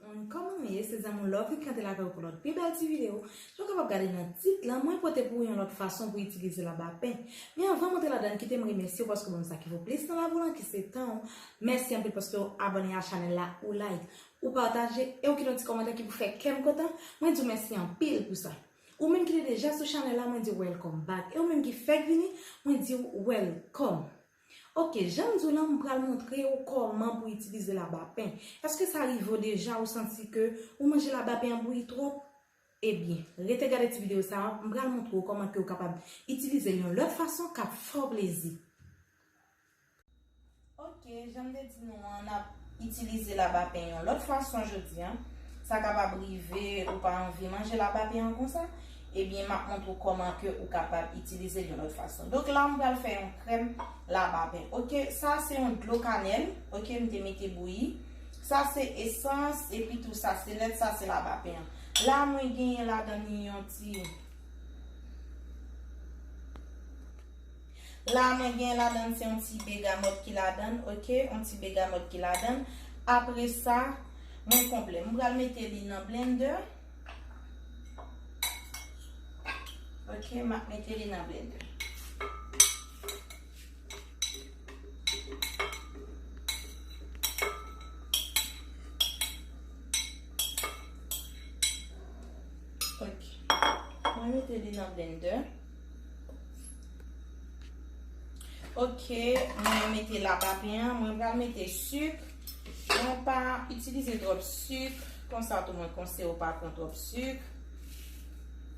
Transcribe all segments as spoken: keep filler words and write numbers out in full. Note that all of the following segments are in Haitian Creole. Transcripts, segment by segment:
Kòman w ye? Se zanmi w Lovely ki antre lakay ou pou lòt pi bèl ti videyo. Jan w kapab gade nan tit lan, mwen pote pou ou yon lòt fason pou itilize labapen. Men anvan m antre ladan, kite m remèsye w paske w ban m sa ki vo plis nan lavi w lan, ki se tan w. Mèsi anpil paske w abòne a chanèl la, ou like, ou pataje, e ou kite yon ti kòmantè ki pou fè kè m kontan. Mwen di w mèsi anpil pou sa. Ou menm ki te deja sou chanèl la, mwen di w welcome back. E ou menm ki fèk vini, mwen di w welcome. Ok, jan m di w lan, m pral montre w kòman pou itilize labapen. Èske sa rive w deja, ou santi ke ou manje labapen an bouyi twòp? Ebyen, rete gade ti videyo sa a, m pral montre w kòman ke w kapab itilize l yon lòt fason k ap fè w plezi. Ok, jan m te di nou an, n ap itilize labapen yon lòt fason jodi a. Sa kapab rive ou pa anvi manje labapen an konsa, ebyen, m ap montre w kòman ke ou kapab itilize l yon lòt fason. Donk la, m pral fè yon krèm labapen. Ok, sa se yon dlo kanèl, ok, m te mete bouyi. Sa se esans, epi tou sa se lèt, sa se labapen an. La, mwen genyen ladan li yon ti La, mwen gen ladan se yon ti begamòt ki ladan, ok? Yon ti begamòt ki ladan. Apre sa, mwen konplè. M pral mete li nan blender. Ok, m ap mete li nan blender. Ok. Mwen mete li nan blender. Ok, mwen mete labapen an, mwen pral mete sik. Mwen pa itilize twòp sik. Konsa tou mwen konseye w pa pran twòp sik.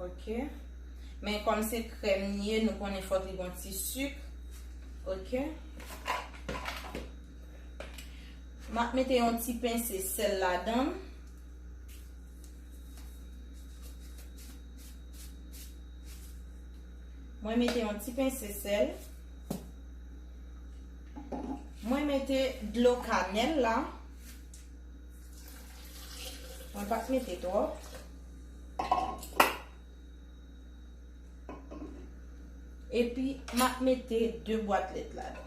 Ok. Men kòm se krèm li ye, nou konnen fòk li gon ti sik. Ok. M ap mete yon ti pense sèl ladan. Mwen mete yon ti pense sèl. Mwen mete dlo kanèl la. Mwen pa t mete twòp. Epi, m ap mete de bwat lèt ladan.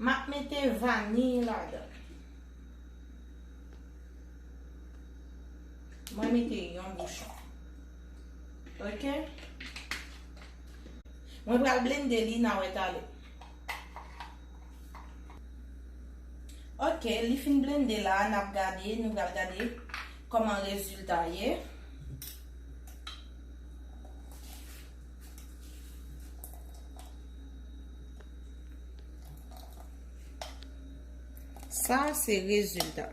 M ap mete vaniy ladan. Mwen mete yon bouchon. Ok? Mwen pral blende li, n a wè talè. Ok, li fin blende la, n ap gade, nou pral gade kòman rezilta ye. Sa se rezilta.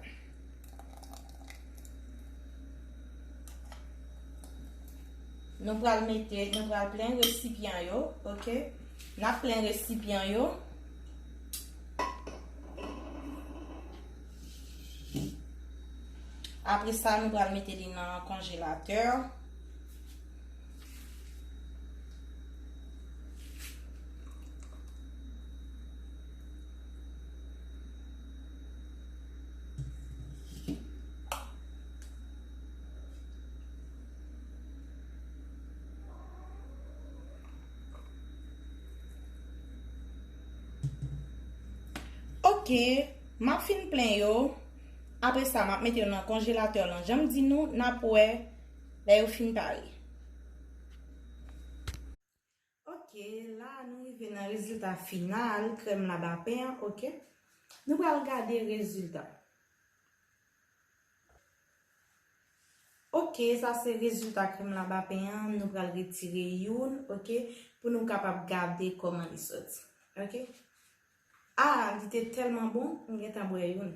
Nou pral mete, nou pral plen resipyan yo, ok? N ap plen resipyan yo. Apre sa, nou pral mete li nan konjelatè. Ok, m ap fin plen yo. Apre sa, m ap mete yo nan konjelatè lan. Jan m di nou, n ap wè lè yo fin pare. Ok, la nou rive nan rezilta final krèm labapen an, ok? Nou pral gade rezilta. Ok, sa se rezilta krèm labapen an. Nou pral retire youn, ok? Pou nou kapab gade kòman li soti. Ok? Ah, li te tèlman bon, m gentan bwè youn.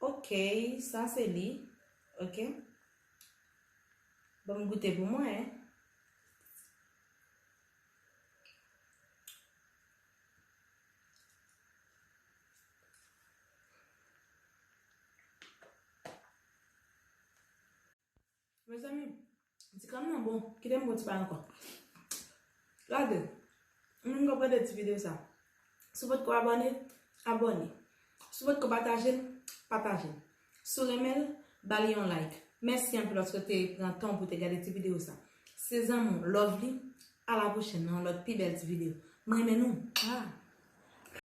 Ok, sa se li. Ok. Ban m goute pou mwen. Mezanmi, ti kòm nan bon, kite m bon ti bagay ankò. Gade, moun k ap gade ti videyo sa. Si w potko abòne, abòne. Si w potko pataje l, pataje l. Si w renmen l, ba li yon like. Mèsi anpil paske w te pran tan pou te gade ti videyo sa. Se zanmi w, love li. A la pwochèn nan yon lòt pi bèl ti videyo. M renmen nou. Ah.